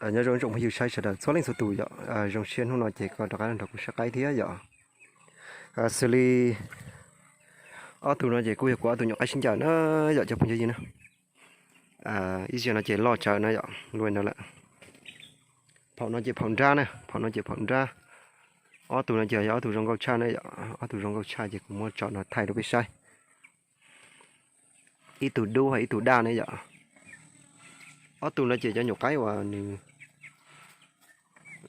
Nyob zoo ib tsoom phooj ywg saib sawv daws txhua leej txhua tus yom, zoo siab hnub no ces koj rov qab los nrog kuv saib qaib thiab yom. Xws li ob tug no ces kuj yog kuv ob tug nyuam qaib sib ncaws na yom cov phooj ywg na. Ib zaug no ces loj tsawv na yom, luaj no lawm. Phaum no ces phaum nrab na, phaum no ces phaum nrab. Ob tug no ces yog ob tug zoo nkauj tshaj na yom, ob tug zoo nkauj tshaj ces kuv muab tso no thaij rau peb saib. Ib tug dub hos ib tug daj ne yom. Ob tug no ces cov nyuam qaib uas nws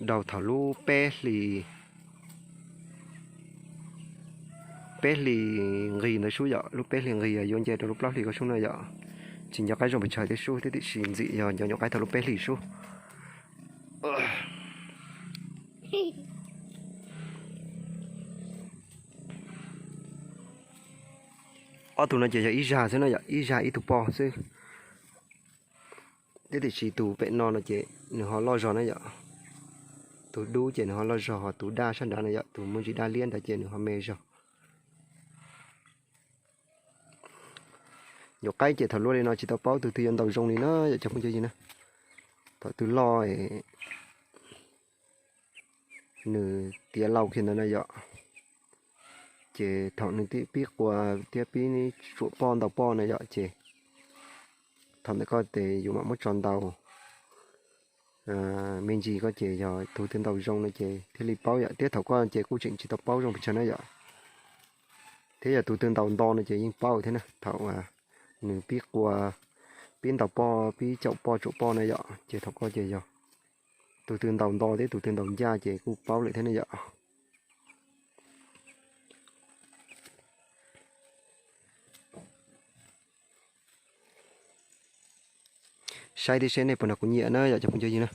daug thaum lub peb hlis, peb hlis nqis ntawd sub yom, lub peb hlis nqis yuav nce rau lub plaub hlis ko sub na yom. Tsis nco qab zoo pes tsawg thiab sub thiab, tiam sis ntxim yog cov nyuam qaib thaum lub peb hlis sub. Ob tug no ces yog ib zag xwb na yom, ib zag ib tug poj xwb. Thiab tiam sis tus pem no no ces nws ho loj zog na yom. Tus dub ces nws ho loj zog, ho tus daj sab nrad na yom, tus muaj ntsis daj liab ntawd ces nws ho me zog. Nyuam qaib ces thaum luaj li no tsis tau paub tus twg yuav ntaus zoo li na yom cov phooj ywg na. Thaum twg loj nws tiav laus kiag ntawd na yom, ces thaum nws pib quas thiab pib tsuam poj ntaus poj na yom, ces thaum ntawd koj tes yus mam muab tso ntaus me ntsis koj ces yog tus twg ntaus zoo no ces thiaj li paub yom, thiab thaum koj ces kuj tseem tsis tau paub zoo pes tsawg na yom. Thiab yog tus twg ntaus nto no ces yeej paub thiab na, thaum nws pib quas, pib ntaus poj, pib caum poj tsuam poj na yom, ces thaum koj ces yog tus twg ntaus nto thiab tus twg ntaus ncaj ces kuj paub lawm thiab ne yom. Saib thiab seb nej puas nrog kuv nyiam na yom cov phooj ywg na.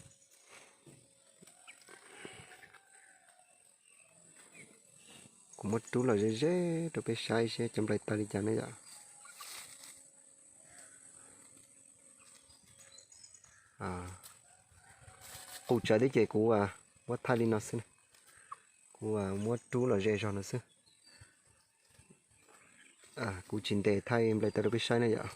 Kuv muab rub los ze ze rau peb saib seb cov nplai taw li cas na yom. Qus tsawv thiab ces kuv muab thaij li no xwb, kuv muab rub los ze zog no xwb. Kuv tsis ntes thaij nplai taw rau peb saib na yom.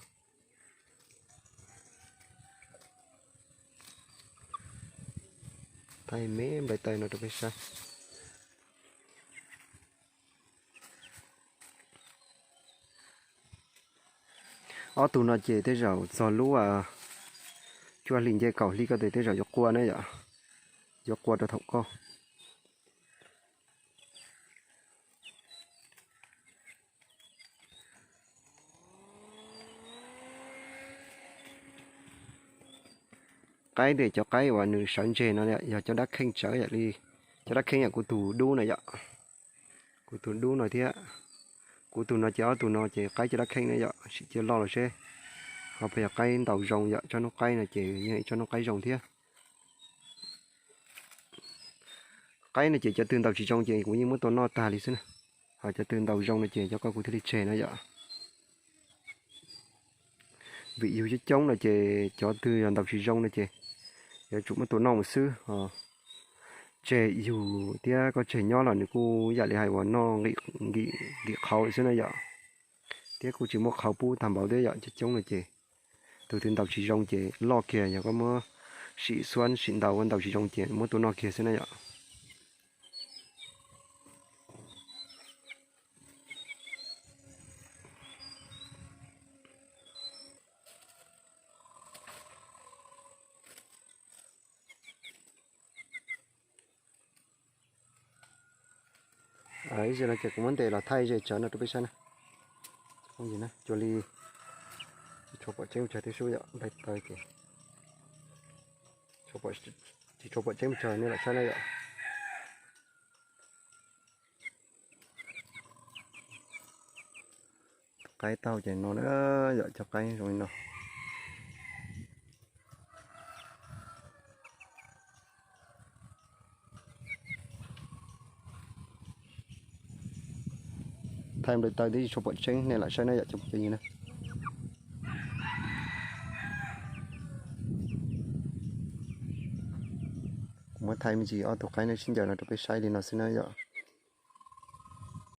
Thaij me nplai taw no rau peb saib. Ob tug no ces tej zaum txog lub cuaj hli nce kaum hli koj tes tej zaum yuav qua na yom, yuav qua rau thaum koj. Qaib tes cov qaib uas nws sawv ntseg no yog cov dab kheej tsawv yom, li cov dab kheej yom, kuv tus dub no yom, kuv tus dub no thiab kuv tus no ces ob tug no ces qaib cov dab kheej na yom, sim cia loj los seb ho puas yog qaib ntaus zoo yom, tsob hnub qaib no ces yog ib tsob hnub qaib zoo thiab. Qaib no ces cov twg ntaus tsis zoo ces kuv yeej muab tua noj tag li xwb na, ho cov twg ntaus zoo no ces cov ko kuv thiaj li tseg na yom. Vim yug coob coob no ces cov twg yog ntaus tsis zoo no ces yuav tsum muab tua noj mus xwb. Tseg yug thiab koj tseg nyob los nws kuj yam li hais uas noj nqi, nqi qhauv lawm xwb na yom, thiab kuj tsis muaj qhauv pub tag npaum thiab yom, coob coob no ces tus twg ntaus tsis zoo ces loj kiag yog koj muab sim xuab sim ntaus ntaus tsis zoo ces muab tua noj kiag xwb na yom. Ib zaug no ces kuv muab ntes los thaij ze tsawv no rau peb saib na. Cua li tsis tshua pom tseeb tsawg thiab sub yom, nplai taw ces tsis tshua pom tseeb tsawg nej lam saib na yom. Qaib tau ces no na yom, cov qaib zoo li no. Thaij nplai taw twb tsis tshua pom tseeb nej lam saib na yom cov phooj ywg na. Kuv muab thaij me ntsis ob tug qaib no sib ncaws no rau peb saib li no xwb na yom.